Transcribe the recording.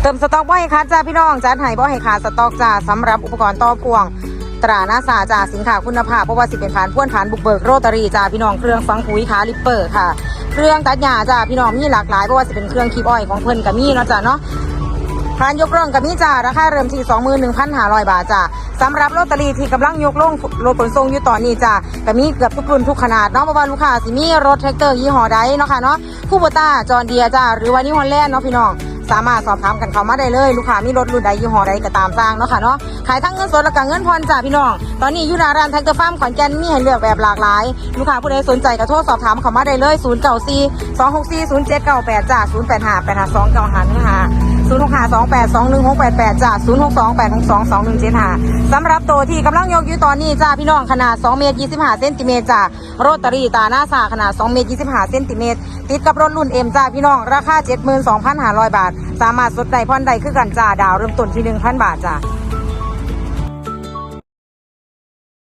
ເຕີມສະຕັອກບໍ່ໃຫ້ຂາດຈ້າພີ່ນ້ອງ, ຈັດໃຫ້ບໍ່ໃຫ້ຂາດສະຕັອກຈ້າ. ສຳລັບອຸປະກອນຕໍ່ພ່ວງຕານາສາຈ້າ, ສິນຄ້າຄຸນນະພາບ ບໍ່ວ່າຊິເປັນພານພວນ, ພານບຸກເບີກ, ໂຣຕາຣີຈ້າພີ່ນ້ອງ, ເຄື່ອງຝັງປຸ໋ຍ, ຄາລິບເປີຄ່ະ, ເຄື່ອງຕັດຫຍ້າຈ້າພີ່ນ້ອງ, ມີຫຼາກຫຼາຍ, ບໍ່ວ່າຊິເປັນເຄື່ອງຄີບອອຍຂອງເພິ່ນກໍມີເນາະຈ້າເນາະ. ພານຍົກລ່ອງກໍມີຈ້າ, ລາຄາເລີ່ມທີ່ສອງໝື່ນໜຶ່ງພັນຫ້າຮ້ອຍບາດຈ້າ. ສຳລັບໂຣຕາຣີທີ່ກຳລັງຍົກລົງລົດຂົນສົ່ງຢູ່ຕອນນີ້ຈ້າ, ກໍມີເກືອບທຸກລຸ້ນທຸກຂະໜາດເນາະ, ບໍ່ວ່າລູກຄ້າຊິມີລົດແທຣັກເຕີຍີ່ຫໍ້ໃດເນາະຄ່ະເນາະ, ຄູໂບຕ້າ, ຈອນເດຍຈ້າ ຫຼືວ່ານິວໂຮແລນເນາະພີ່ນ້ອງ, ສາມາດສອບຖາມກັນເຂົ້າມາໄດ້ເລີຍ. ລູກຄ້າມີລົດລຸ້ນໃດຍີ່ຫໍ້ໃດກໍຕາມສ້າງເນາະຄ່ະເນາະ, ຂາຍທັງເງິນສົດ ແລ້ວກໍເງິນຜ່ອນຈ້າພີ່ນ້ອງ. ຕອນນີ້ຢູ່ໜ້າຮ້ານແທັກເຕີຟາມຂອນແກ່ນ ມີໃຫ້ເລືອກແບບຫຼາກຫຼາຍ, ລູກຄ້າຜູ້ໃດສົນໃຈກໍໂທສອບຖາມເຂົ້າມາໄດ້ເລີຍ, ສູນເກົ້າສີ່ ສອງຫົກສີ່ ສູນເຈັດເກົ້າແປດຈ້າ, ສູນແປດຫ້າ ແປດຫ້າສອງ ເກົ້າຫ້າໜຶ່ງຫ້າ, ສູນຫົກຫ້າສອງແປດສອງໜຶ່ງຫົກແປດແປດຈ້າ, ສູນຫົກສອງ ແປດຫົກສອງ ສອງໜຶ່ງເຈັດຫ້າ. ສຳລັບໂຕທີ່ກຳລັງຍົກຢູ່ຕອນນີ້ຈ້າພີ່ນ້ອງ, ຂະໜາດສອງເມດ ຊາວຫ້າເຊັນຕີເມັດຈ້າ, ໂຣຕາຣີຕານາສາ ຂະໜາດສອງເມດ ຊາວຫ້າເຊັນຕີເມັດ, ຕິດກັບລົດລຸ້ນເອັມຈ້າພີ່ນ້ອງ, ລາຄາເຈັດໝື່ນສອງພັນຫ້າຮ້ອຍບາດ, ສາມາດສົດໄດ້ຜ່ອນໄດ້ຄືກັນຈ້າ, ດາວເລີ່ມຕົ້ນທີ່ໜຶ່ງພັນບາດຈ້າ.